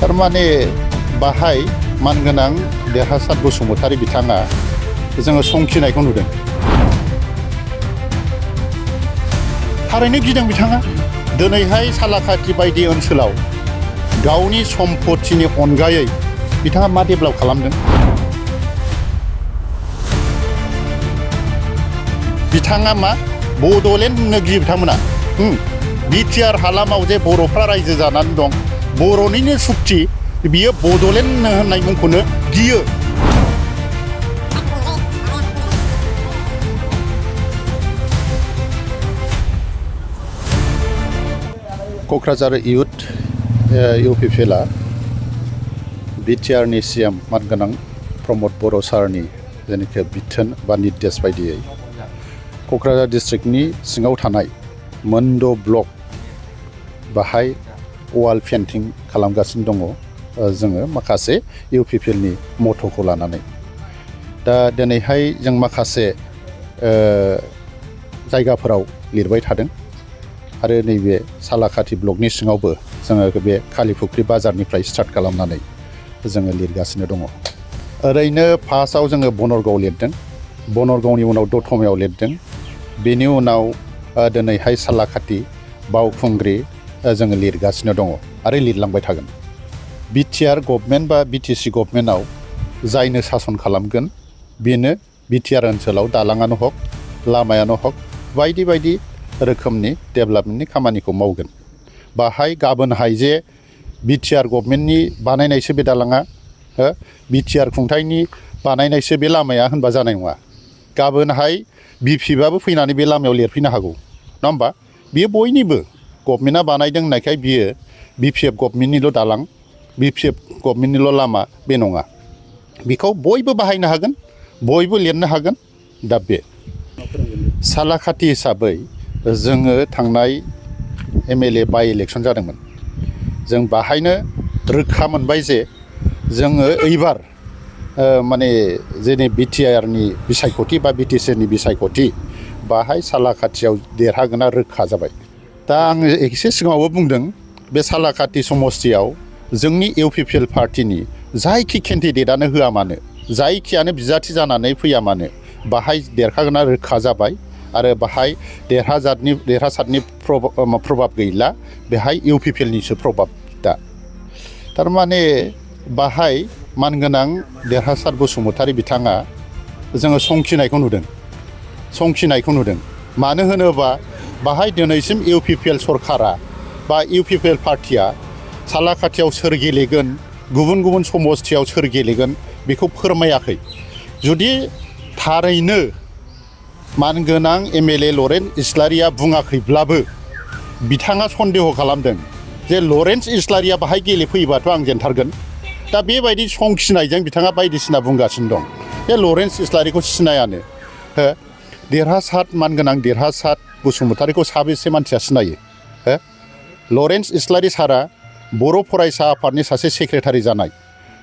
थारमाने बाहाय मानगोनां देरहासार बसुमतारी बिथाङा जोङो संखिनायखौ नुदों। थारैनो गिदों बिथाङा दिनैहाय सालाकाथि बायदि ओनसोलाव गावनि सम्पथिनि अनगायै बिथाङा मा डेभेलप खालामदों? बिथाङा मा बड'लेण्ड होननो गियो बिथांमोना। बिटिआर हालामाव जे बर'फ्रा रायजो जानानै दं, बर'निनो सुक्ति, बियो बड'लेण्ड होननाय मुंखौनो गियो। क'क्राझार इउथ UPPL बिटिआरनि CM मानगोनां प्रमद बर' सारनि जेनाखि बिथोन बा निर्देश बायदियै क'क्राझार डिस्ट्रिक्टनि सिङाव थानाय मोनद' ब्लक बाहाय वाल पेन्टिं खालामगासिनो दङ जोङो माखासे UPPLनि मट'खौ लानानै। दा दिनैहाय जों माखासे जायगाफोराव लिरबाय थादों आरो नैबे सालाकाथि ब्लकनि सिङावबो जोङो बे कालिफुख्रि बाजारनिफ्राय स्टार्ट खालामनानै जोङो लिरगासिनो दङ। ओरैनो फार्स्टआव जोङो बनरगाव लिरदों, बनरगावनि उनाव दतमायाव लिरदों, बेनि उनाव दिनैहाय सालाकाथि बावखुंग्रि जोङो लिरगासिनो दङ आरो लिरलांबाय थागोन। बिटिआर गभर्नमेन्ट बा BTC गभर्नमेन्टआव जायनो सासन खालामगोन बेनो बिटिआर ओनसोलाव दालाङानो हक, लामायानो हक, बायदि बायदि रोखोमनि डेभेलपमेन्टनि खामानिखौ मावगोन। बाहाय गाबोनहाय जे बिटिआर गभर्नमेन्टनि बानायनायसो बे दालाङा, बिटिआर खुंथायनि बानायनायसो बे लामाया होनबा जानाय नङा। गाबोनहाय बिपिएफआबो फैनानै बे लामायाव लिरफैनो हागौ, नङा होमबा? बियो बयनिबो गभर्नमेन्टआ बानायदों होननायखाय बियो बिपिएफ गभर्नमेन्टनिल' दालां, बिपिएफ गभर्नमेन्टनिल' लामा बे नङा। बेखौ बयबो बाहायनो हागोन, बयबो लिरनो हागोन। दा बे सालाकाथि हिसाबै जोङो थांनाय MLA बाइ इलेक्सन जादोंमोन। जों बाहायनो रोखा मोनबाय जे जोङो एइबार माने जोंनि बिटिआरनि बिसायख'थि बा BTCनि बिसायख'थि बाहाय सालाकाथियाव देरहागोना रोखा जाबाय। दा आङो एसे सिगाङावबो बुंदों, बे सालाकाथि समस्तियाव जोंनि UPPL पार्टिनि जायखि केन्डिडेटआनो होआ मानो, जायखियानो बिजाथि जानानै फैया मानो, बाहाय देरहागोना रोखा जाबाय आरो बाहाय देरहासारनि प्रभाब गैला, बेहाय UPPLनिसो प्रभाब। दा थारमाने बाहाय मानगोनां देरहासार बसुमतारी बिथाङा जोङो संखिनायखौ नुदों। मानो होनोबा बाहाय दिनैसिम UPPL सरकारा बा UPPL पार्टिया सालाकाथियाव सोर गेलेगोन, गुबुन गुबुन समस्तियाव सोर गेलेगोन बेखौ फोरमायाखै। जुदि थारैनो मानगोनां MLA लरेन्स इस्लारिया बुङाखैब्लाबो बिथाङा सन्देह खालामदों जे लरेन्स इस्लारिया बाहाय गेलेफैयोबाथ' आं जेनथारगोन। दा बेबायदि संखिनायजों बिथाङा बायदिसिना बुंगासिनो दं। बे लरेन्स इस्लारिखौ सिनायानो, मानगोनां देरहासार बसुमतारीखौ साबेसे मानसिया सिनायो? लरेन्स इस्लारि सारा बर' फरायसा आफादनि सासे सेक्रेटारि जानाय,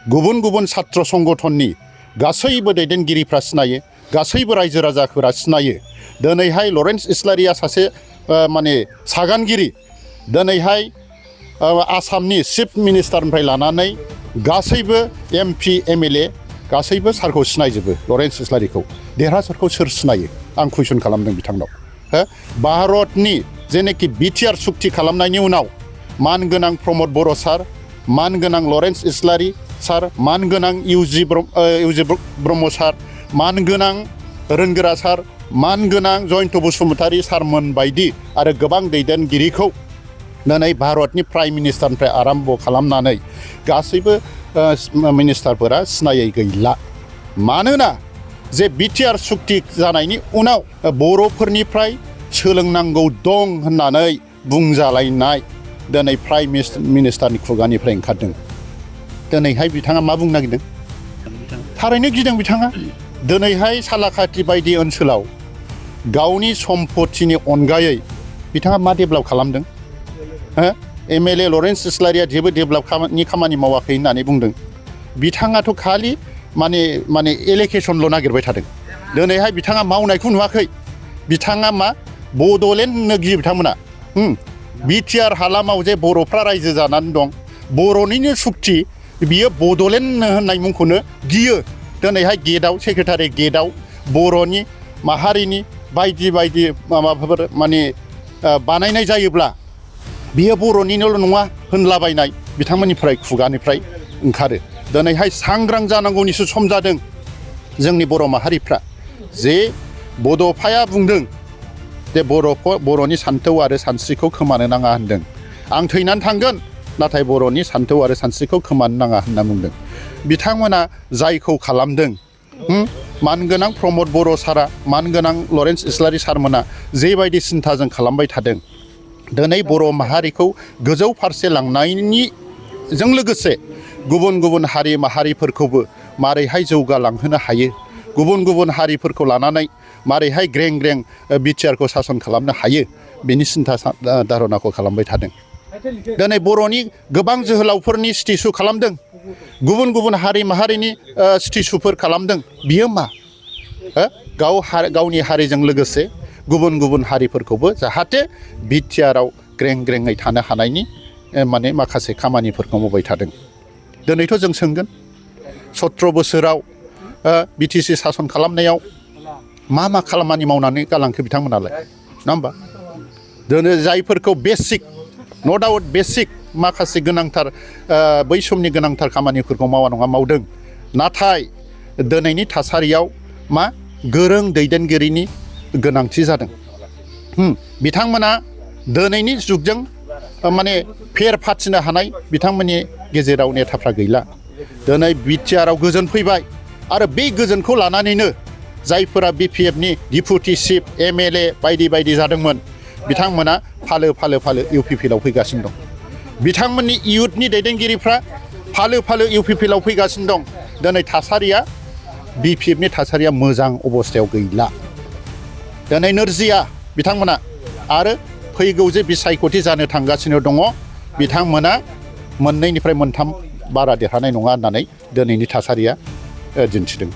गुबुन गुबुन सात्र संगठननि गासैबो दैदेनगिरिफ्रा सिनायो, गासैबो रायजो राजाफोरा सिनायो। दिनैहाय लरेन्स इस्लारिया सासे माने सागानगिरि, दिनैहाय आसामनि चिफ मिनिस्टारनिफ्राय लानानै गासैबो MP MLA गासैबो सारखौ सिनायजोबो। लरेन्स इस्लारिखौ देरहासारखौ सोर सिनायो? आं कुइसन खालामदों बिथांनाव। भारतनि जेनाखि बिटिआर सुक्ति खालामनायनि उनाव मानगोनां प्रमद बर' सार, मानगोनां लरेन्स इस्लारि सार, मानगोनां UG ब्रह्म सार, मानगोनां रोनगोरा सार, मानगोनां जयन्त बसुमतारी सारमोन बायदि आरो गोबां दैदेनगिरिखौ दिनै भारतनि प्राइम मिनिस्टारनिफ्राय आराम्भ खालामनानै गासैबो मिनिस्टारफोरा सिनायै गैला। मानोना जे बिटिआर सुक्ति जानायनि उनाव बर'फोरनिफ्राय सोलोंनांगौ दं होननानै बुंजालायनाय दिनै प्राइम मिनिस्टारनि खुगानिफ्राय ओंखारदों। दिनैहाय बिथाङा मा बुंनो नागिरदों? थारैनो गिदों बिथाङा दिनैहाय सालाकाथि बायदि ओनसोलाव गावनि सम्पथिनि अनगायै बिथाङा मा डेभेलप खालामदों? MLA लरेन्स इस्लारिया जेबो डेभेलपनि खामानि मावाखै होननानै बुंदों। बिथाङाथ' खालि माने एलिगेसनल' नागिरबाय थादों। दिनैहाय बिथाङा मावनायखौ नुवाखै। बिथाङा मा बड'लेण्ड होननो गियो बिथांमोना। बिटिआर हालामाव जे बर'फ्रा रायजो जानानै दं, बर'निनो सुक्ति बियो बड'लेण्ड होननाय मुंखौनो गियो दिनैहाय गेटआव सेक्रेटारि गेटआव बर'नि माहारिनि बायदि बायदि माबाफोर माने बानायनाय जायोब्ला बियो बर'निल' नङा होनलाबायनाय बिथांमोननिफ्राय खुगानिफ्राय ओंखारो दिनैहाय सांग्रां जानांगौनिसो सम जादों जोंनि बर' माहारिफ्रा जे बड'फाया बुंदों जे बर'नि सान्थौ आरो सानस्रिखौ खोमानो नाङा होनदों आं थैनानै थांगोन नाथाय बर'नि सान्थौ आरो सानस्रिखौ खोमानो नाङा होनना बुंदों बिथांमोना जायखौ खालामदों मानगोनां प्रमद बर' सारा मानगोनां लरेन्स इस्लारि सारमोना जेबायदि सिन्थाजों खालामबाय थादों दिनै बर' माहारिखौ गोजौ फारसे लांनायनिजों लोगोसे गुबुन गुबुन हारि माहारिफोरखौबो मारैहाय जौगालांहोनो हायो गुबुन गुबुन हारिफोरखौ लानानै मारैहाय ग्रें ग्रें बिटिआरखौ सासन खालामनो हायो बेनि सिन्था धारनाखौ खालामबाय थादों दिनै बर'नि गोबां जोहोलावफोरनि स्टेचु खालामदों गुबुन गुबुन हारि माहारिनि स्टेचुफोर खालामदों बियो मा गावनि हारिजों लोगोसे गुबुन गुबुन हारिफोरखौबो जाहाथे बिटिआराव ग्रें ग्रेङै थानो हानायनि माने माखासे खामानिफोरखौ मावबाय थादों दिनैथ' जों सोंगोन 17 बोसोराव बिटिसि सासन खालामनायाव मा खामानि मावनानै गालांखो बिथांमोनालाय नङा होमबा दिनै जायफोरखौ बेसिक न' डाउट बेसिक माखासे गोनांथार बै समनि गोनांथार खामानिफोरखौ मावा नङा मावदों नाथाय दिनैनि थासारियाव मा गोरों दैदेनगिरिनि गोनांथि जादों बिथांमोना दिनैनि जुगजों माने फेर फाथिनो हानाय बिथांमोननि गेजेराव नेताफ्रा गैला दिनै बिटिआराव गोजोन फैबाय आरो बे गोजोनखौ लानानैनो जायफोरा बिपिएफनि डिपुटि चिफ एमएलए बायदि बायदि जादोंमोन बिथांमोना फालो इउपिपिएलआव फैगासिनो दं बिथांमोननि इयुथनि दैदेनगिरिफ्रा फालो इउपिपिएलआव फैगासिनो दं दिनै थासारिया बिपिएफनि थासारिया मोजां अबस्थायाव गैला दिनै नोरजिया बिथांमोना आरो फैगौ जे बिसायख'थि जानो थांगासिनो दङ बिथांमोना मोननैनिफ्राय मोनथाम बारा देरहानाय नङा होननानै दिनैनि थासारिया दिन्थिदों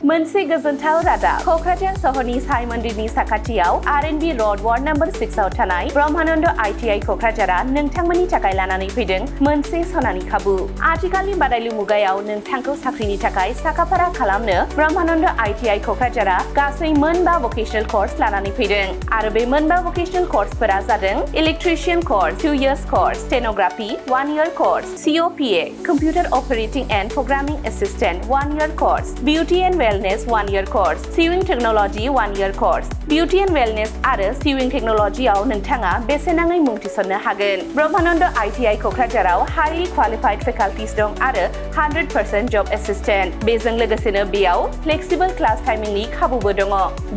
मोनसे गोजोनथाव रादाब क'क्राझार सहरनि साई मन्दिरनि साखाथियाव आर&बि र'ड वार्ड नम्बर 6 आव थानाय ब्रह्मानन्द आइटिआइ क'क्राझारा नोंथांमोननि थाखाय लानानै फैदों मोनसे सनानि खाबु आथिखालनि बादायलु मुगायाव नोंथांखौ साख्रिनि थाखाय साखाफारा खालामनो ब्रह्मानन्द आइटिआइ क'क्राझारा गासै मोनबा भकेशनेल कर्स लानानै फैदों आरो बे मोनबा भकेशनेल कर्सफोरा जादों electrician course 2 years course stenography 1 year course COPA computer operating and programming assistant 1 year course beauty and Wellness 1 year course, Sewing Technology 1 year course, Beauty and Wellness आरो Sewing Technology आव नोंथाङा बेसेनाङै मुं थिसननो हागोन। ब्रह्मानन्द आइटिआइ क'क्राझाराव highly qualified faculties दं आरो 100% job assistant। बेजों लोगोसेनो बेयाव flexible class timingनि खाबुबो दङ।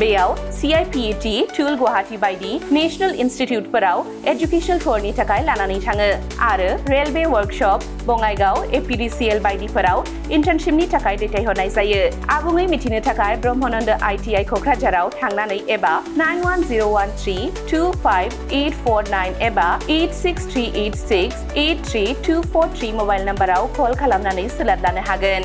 बेयाव CIPET, टुल गुवाहाटी बायदि नेशनेल इनस्टिट्युटफोराव एजुकेशनेल टुरनि थाखाय लानानै थाङो आरो रेलवे वर्कशप, बङाइगाव, APDCL बायदिफोराव इन्टार्नशिपनि थाखाय दैथायहरनाय जायो। आबुङै मिथिनो थाखाय ब्रह्मानन्द आइटिआइ क'क्राझाराव थांनानै एबा 9101325849 एबा 86386832443 मबाइल नाम्बाराव कल खालामनानै सोलाद लानो हागोन।